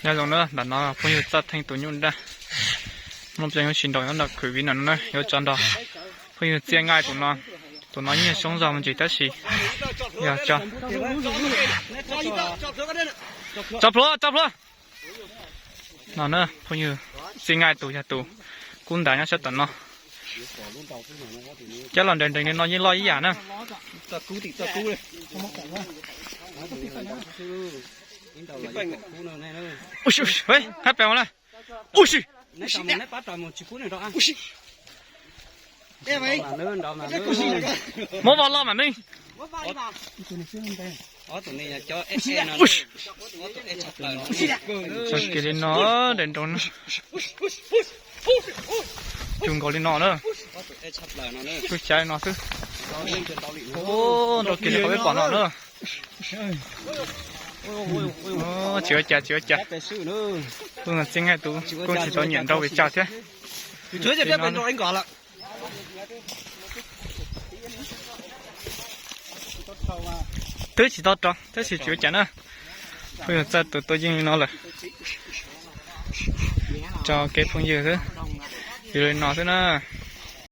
Nyob zoo na, ntawm no phooj ywg txawj theej tus nyuj daj, Moob Pleeg yuav tsis nrog nyob nram khwv viv no na, yuav tso nrog phooj ywg Txia Nqaij tus no. Tus no yeej yog xyoob zog me ntsis tab sis yog tso, tso plhuav, tso plhuav. No na, phooj ywg Txia Nqaij tus yog tus kub ntav nyob sab tom no. Cov los nrees nrees li no yeej loj ib yam na. Ua si, hab pes na. Ua si, muab vog loj mam me. Tso kiag li no, nrees nrees no. Cug nkaus li no na. Cug xyav li no xwb. Nrau kiag li qhov peb pom no na. Tsis ua cas, tsis ua cas. Kuj Txia Nqaij tus kuj tsis tau nyiam nrau pes tsawg thiab. Twb tsis tau rau tab sis tsis ua cas na. Phooj ywg txawj tus tuaj yeej li no lawm. Tso kev phooj ywg xwb, yuav li no xwb na.